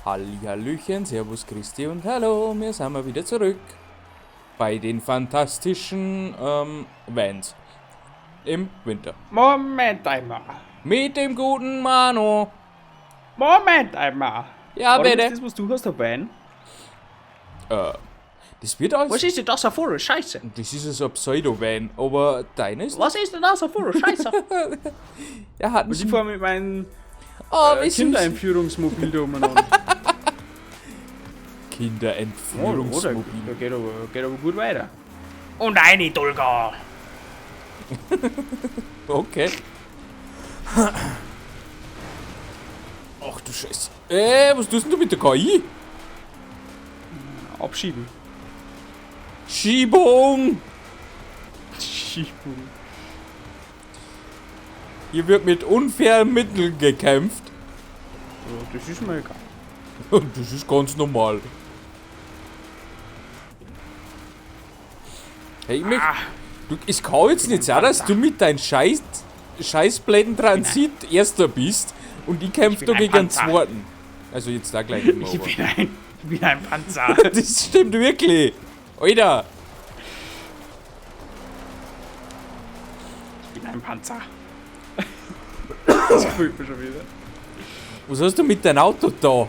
Hallihallöchen, Servus, Christi und Hallo, wir sind mal wieder zurück bei den fantastischen Vans im Winter. Moment einmal. Mit dem guten Manu. Moment einmal. Ja, Warum bitte. ist das, was du hast, ein Van? Das wird alles. Was ist denn das für eine Scheiße? Das ist so ein Pseudo-Van, aber deine ist. Was ist denn das für eine Scheiße? Er hat Und ich fahre mit meinem oh, wie süß. Kindereinführungsmobil da umeinander. Kinderentführungsmobil. Da geht aber gut weiter. Und eine Dolga. Okay. Ach du Scheiße. Was tust denn du mit der KI? Abschieben. Schiebung! Schiebung. Hier wird mit unfairen Mitteln gekämpft. Ja, das ist mir egal. Das ist ganz normal. Hey, ich möcht, du, es kann jetzt nicht sein, dass du mit deinem scheiß Transit Erster bist und ich kämpfe da gegen den Zweiten. Also jetzt da gleich nicht mehr. Ich bin ein Panzer. Das stimmt wirklich. Alter. Ich bin ein Panzer. Das gefällt mir schon wieder. Was hast du mit deinem Auto da?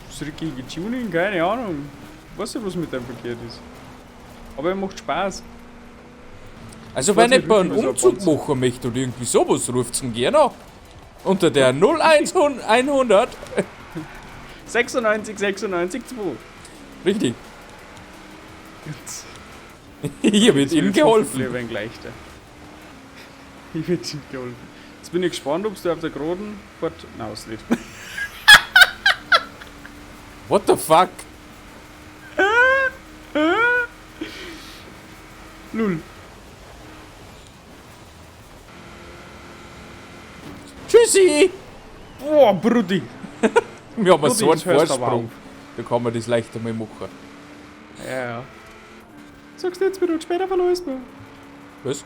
Das richtige Tuning? Keine Ahnung. Ich weiß nicht, was mit dem verkehrt ist. Aber er macht Spaß. Also wenn jemand einen Umzug machen möchte oder irgendwie sowas, ruft's ihn gerne an. Unter der 01100 96 96 2. Richtig. Hier wird Ihnen geholfen. Ich wird leichter. Ich wird Ihnen geholfen. Jetzt bin ich gespannt, ob du auf der geraden Fahrt. Nein, ist nicht. What the fuck? Lul. Tschüssi! Boah, Brudi! Wir haben so einen das hörst aber Vorsprung. auf. Da kann man das leichter mal machen. Ja, ja. Sagst du jetzt wieder und später verlöst man. Was?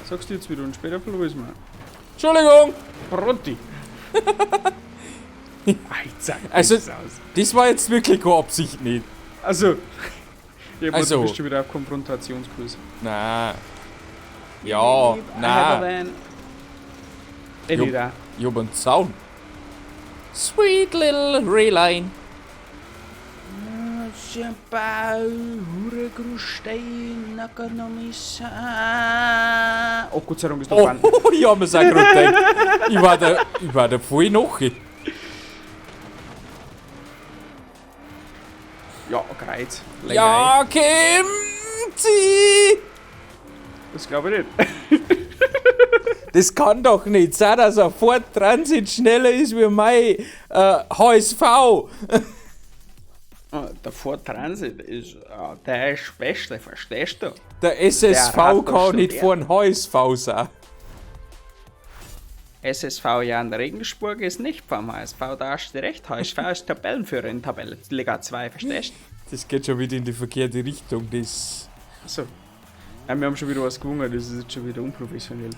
Sagst du jetzt wieder und später verlöst man. Entschuldigung! Brudi! Alter, Also- das aus. Das war jetzt wirklich keine Absicht nicht. Also, ja, Also. du bist schon wieder auf Konfrontationskurs. Na. Ja, na. Eh, Jo. nicht auch. Ich hab einen Zaun. Sweet little Rayline. Oh, Gott sei Dank ist noch Oh, Band. ich hab mir's auch gerade gedacht. Ich war da voll nach. Ja, Kreuz. Lecker. Ja, Kim! Zieh! Das glaube ich nicht. Das kann doch nicht sein, dass ein Ford Transit schneller ist wie mein HSV. Ah, der Ford Transit ist der Beste, verstehst du? Der SSV Der hat doch kann nicht studiert. vor dem HSV sein. SSV Jahn Regensburg ist nicht vom HSV, da hast du recht. HSV ist Tabellenführer in Tabelle Liga 2, verstehst du? Das geht schon wieder in die verkehrte Richtung. Das. Achso. Ja, wir haben schon wieder was gewonnen, das ist jetzt schon wieder unprofessionell.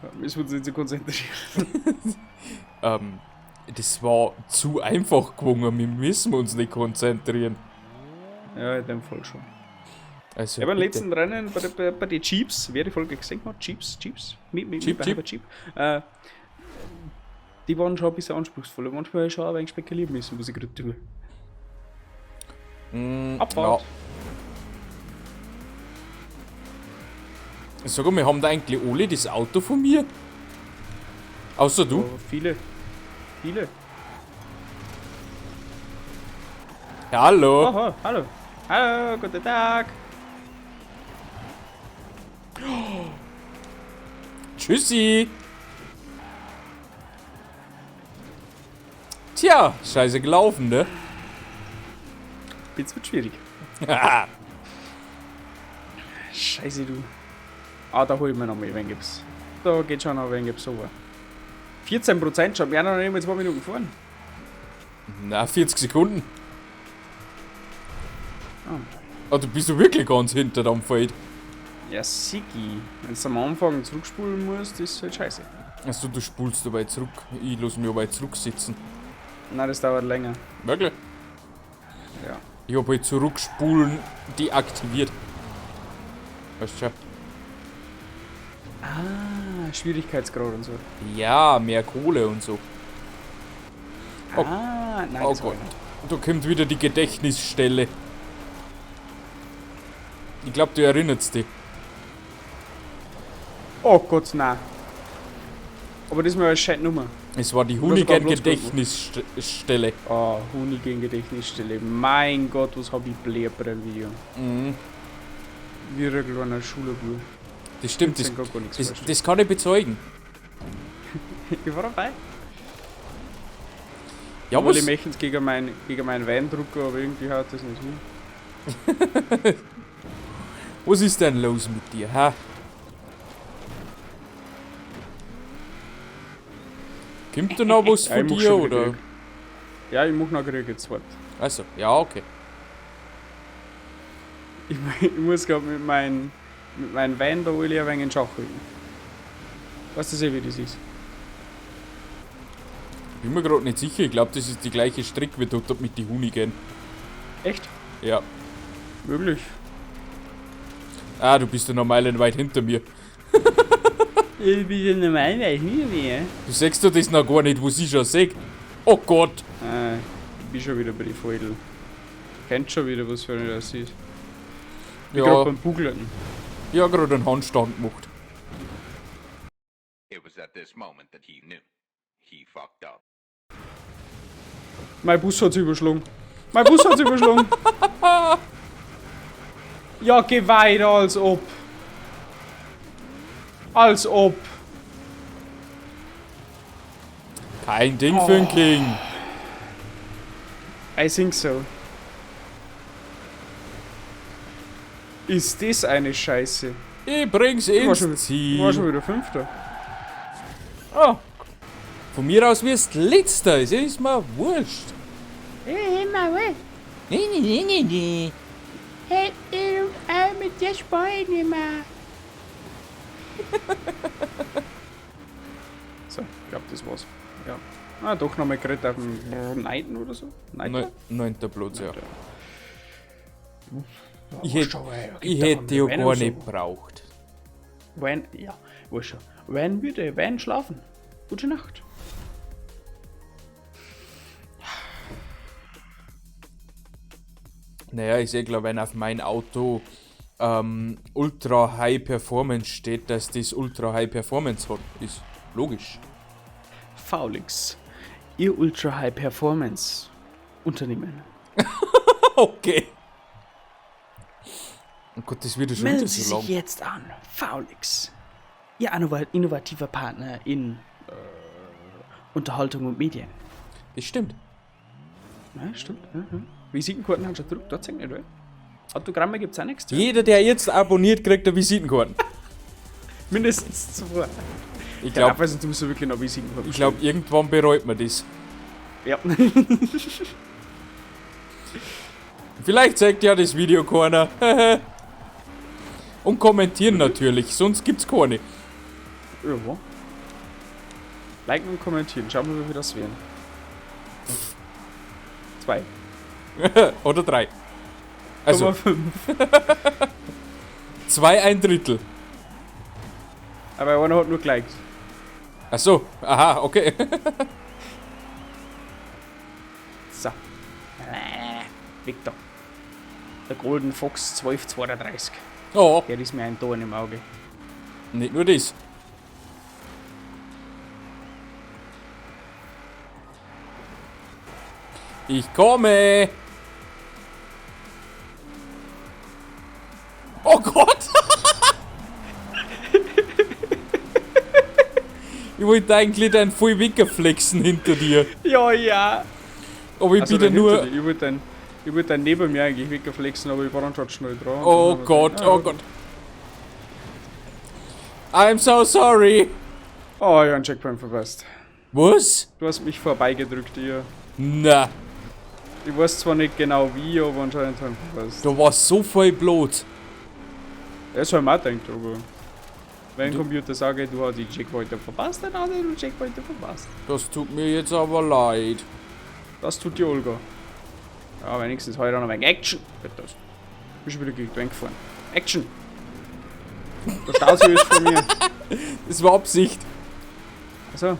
Wir müssen uns jetzt so konzentrieren. Das war zu einfach gewonnen. Wir müssen uns nicht konzentrieren. Ja, in dem Fall schon. Also Ja, beim bitte. letzten Rennen bei den Jeeps, wer die Folge gesehen hat, Jeeps, Jeep, Jeep, Jeep, die waren schon ein bisschen anspruchsvoller. Manchmal habe ich schon ein wenig spekulieren müssen, was ich gerade tue. Abfahrt. Ja. Sag mal, haben da eigentlich alle das Auto von mir? Außer du? Oh, viele. Viele. Ja, hallo. Aha, hallo. Hallo, guten Tag. Tschüssi. Tja, scheiße gelaufen, ne? Jetzt wird schwierig. Scheiße, du. Ah, da hol ich mir noch mehr, wenn gibt's. Da geht schon noch, wenn gibt's so. 14% schon, wir haben noch nicht mal 2 Minuten gefahren. Na, 40 Sekunden. Ah. Ah, du bist du wirklich ganz hinter dem Feld. Ja, Sigi. Wenn du am Anfang zurückspulen musst, ist halt scheiße. Achso, du spulst dabei zurück. Ich lass mich aber zurücksitzen. Nein, das dauert länger. Wirklich? Ja. Ich hab halt zurückspulen deaktiviert. Weißt du schon? Ah, Schwierigkeitsgrad und so. Ja, mehr Kohle und so. Oh. Ah, nein, Oh das war Gott. ich Da kommt wieder die Gedächtnisstelle. Ich glaube, du erinnerst dich. nicht. Oh Gott, nein. Aber das ist mir eine scheiß Nummer. Es war die Oder sogar bloß Hoonigan-Gedächtnisstelle. Ah, Hoonigan Gedächtnisstelle. Mein Gott, was hab ich bläht bei dem Video. Mhm. Wie ein kleiner Schulbub. Das stimmt, das, Ich gar nichts das, vorstellen. das kann ich bezeugen. Ich war dabei. Ja, Obwohl was, ich möchte es gegen meinen Weindrucker, aber irgendwie haut das nicht hin. was ist denn los mit dir, hä? Kommt da noch was Ja, von ich mach dir, schon wieder oder? Krieg. Ja, ich mach noch Krieg jetzt wart. Achso, ja, okay. Ich muss grad mit meinem Wein da alle ein wenig in Schach halten. Weißt du eh, wie das ist? Bin mir gerade nicht sicher. Ich glaube, das ist die gleiche Strecke wie dort mit den Hoonigan. Echt? Ja. Möglich. Ah, du bist ja noch meilenweit hinter mir. Ich bin ja normal hinter mir. Du siehst doch das noch gar nicht, was ich schon seh. Oh Gott. Ah, ich bin schon wieder bei den Feudel. Kennt schon wieder, was für eine das ist. Ich bin Ja, grad beim Bugeln. ich hab gerade einen Handstand gemacht. It was at this moment that he knew. He fucked up. Mein Bus hat's überschlagen. Mein Bus hat's überschlagen. Ja, geh weiter, als ob. Als ob. Kein Ding für den King. I think so. Ist das eine Scheiße? Ich bring's Ich war ins schon, Ziel. ich war schon wieder Fünfter. Ah. Von mir aus wirst Letzter. Es ist mir wurscht. Nee, nee, nee, nee, nee. Hey, mit dir spiele ich nicht mehr. So, ich glaube, das war's. Ja. Ah, doch nochmal geredet auf dem 9. oder so. 9. Neunter Platz, ja. Ich Ich hätte ich hätt die ja gar nicht gebraucht. Wenn, ja, weiß schon. Wenn würde, wenn schlafen. Gute Nacht. Naja, ich sehe, glaube, wenn auf mein Auto Ultra High Performance steht, dass das Ultra High Performance hat. Ist logisch. Faulix, Ihr Ultra High Performance Unternehmen. Okay. Oh Gott, das wird ja schon Melden wieder Sie so lang. sich jetzt an. Faulix, Ihr innovativer Partner in Unterhaltung und Medien. Das stimmt. Ja, stimmt. Ja, ja. Visitenkarten haben schon gedruckt, dort nicht, oder? Autogramme gibt's auch nichts. Jeder, der jetzt abonniert, kriegt eine Visitenkarte. Mindestens zwei. Ich Ja, glaube, sonst musst du wirklich noch Visitenkarten ich glaub, irgendwann bereut man das. Ja. Vielleicht zeigt ja das Video keiner. Und kommentieren natürlich, sonst gibt's keine. Ja. Liken und kommentieren. Schauen wir mal, wie viel das werden. 2. Oder 3. Also 5. 2 ein Drittel. Aber einer hat nur geliked. Ach so, aha, okay. So. Victor. Der Golden Fox 1232. Oh, Der ist mir ein Dorn im Auge. nicht nur das. Ich komme. Oh Gott! Ich wollte eigentlich deinen voll wegflexen hinter dir. Ja, ja. Aber ich Also bin ja nur. Ich wollte dann, ich wollte dann neben mir eigentlich weggeflexen, aber ich war dann schon schnell dran. Oh Gott, oh Gott. I'm so sorry. Oh, ich hab einen Checkpoint verpasst. Was? Du hast mich vorbeigedrückt, ihr. Na, Ich weiß zwar nicht genau wie, aber anscheinend hab ich verpasst. du warst so voll blöd. Das hab ich mir auch gedacht, aber. Wenn der Computer sagt, du hast die Checkpointer verpasst, dann hat er die Checkpointer verpasst. Das tut mir jetzt aber leid. Das tut die Olga. Ja, wenigstens heute noch ein wenig Action. Geht das. Bin schon wieder gegen die Wand gefahren. Action! Da staut sich alles vor mir. Das war Absicht. Achso.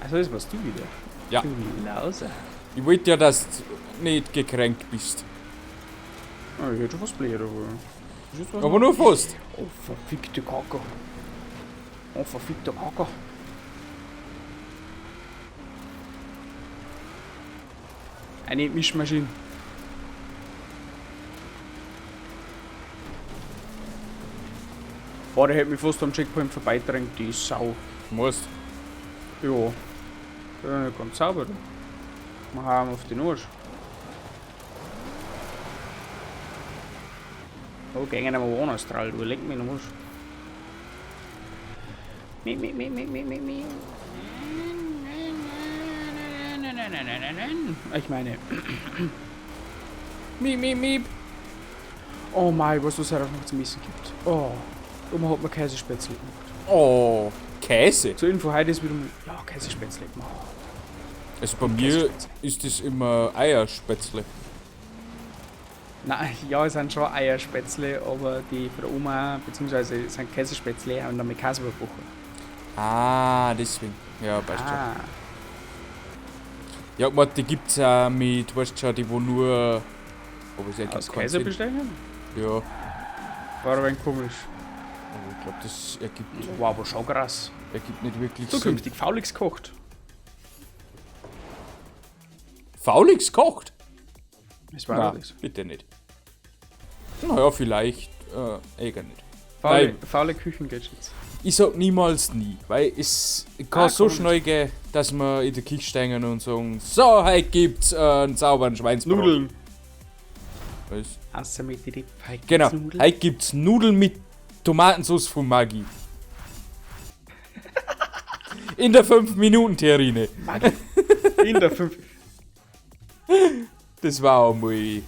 Achso, das warst du wieder. Ja. Du Lauser. Ich wollte ja, dass du nicht gekränkt bist. Oh, ich hätte schon fast blöd, aber. Ist jetzt was Aber nur fast. Oh, verfickte Kacke. Oh, verfickte Kacke. Eine Mischmaschine. Boah, der hätte mich fast am Checkpoint vorbeidrängt, die Sau. Musst. Ja. Der ist nicht ganz sauber, du. Wir haben auf den Arsch. Oh, gehen wir mal anders drauf, du leck mich noch was. Mi, mi, mi, mi, mi, mi, mi. Ich meine. Miep, miep, miep. Oh mein, was es heute noch zum Essen gibt. Oh, Oma hat mir Käsespätzle gemacht. Oh, Käse? Zur Info, heute ist wieder mal. Ja, Käsespätzle gemacht. Also bei mir ist das immer Eierspätzle. Nein, ja, es sind schon Eierspätzle, aber die von der Oma, beziehungsweise es sind Käsespätzle und dann mit Käse überbacken. Ah, deswegen. Ja, passt schon. Ah, Ja, aber die gibt's auch mit, weißt du schon, die wo nur. Aber es ergibt aus keinen Käse Sinn. bestellen? Ja, War ein wenig komisch. aber ich glaube, das ergibt, Wow, aber schon krass. ergibt nicht wirklich Sinn. Zukünftig Faulix kocht. Faulix kocht? Das war Nein, das. bitte nicht. Naja, vielleicht. Egal nicht. Faule, Nein. faule Küchengadgets. Ich sag niemals nie, weil es kann Ah, so komm. schnell gehen, dass wir in der Küche stehen und sagen, so, heute gibt's einen sauberen Schweinsbraten. Nudeln. Was? Außer mit die Heute Genau, gibt's Nudeln. heute gibt's Nudeln mit Tomatensauce von Maggi. In der 5-Minuten-Terrine. Maggi. In der 5. Das war auch mal.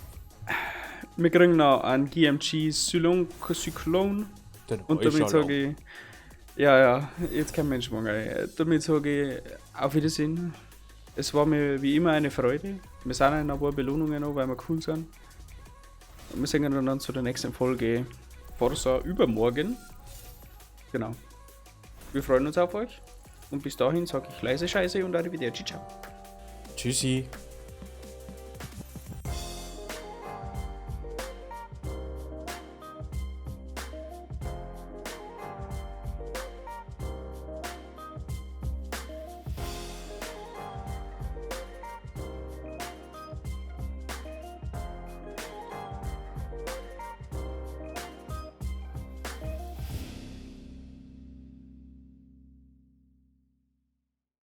Wir kriegen noch einen GMG Cyclone. Den Und hab ich damit schon sage ich. Ja, ja, jetzt kein Mensch mehr. Ey. Damit sage ich auf Wiedersehen. Es war mir wie immer eine Freude. Wir sind noch ein paar Belohnungen noch, weil wir cool sind. Und wir sehen uns dann zu der nächsten Folge Forza übermorgen. Genau. Wir freuen uns auf euch. Und bis dahin sage ich leise Scheiße und arrivederci. Ciao. lang. Tschüssi.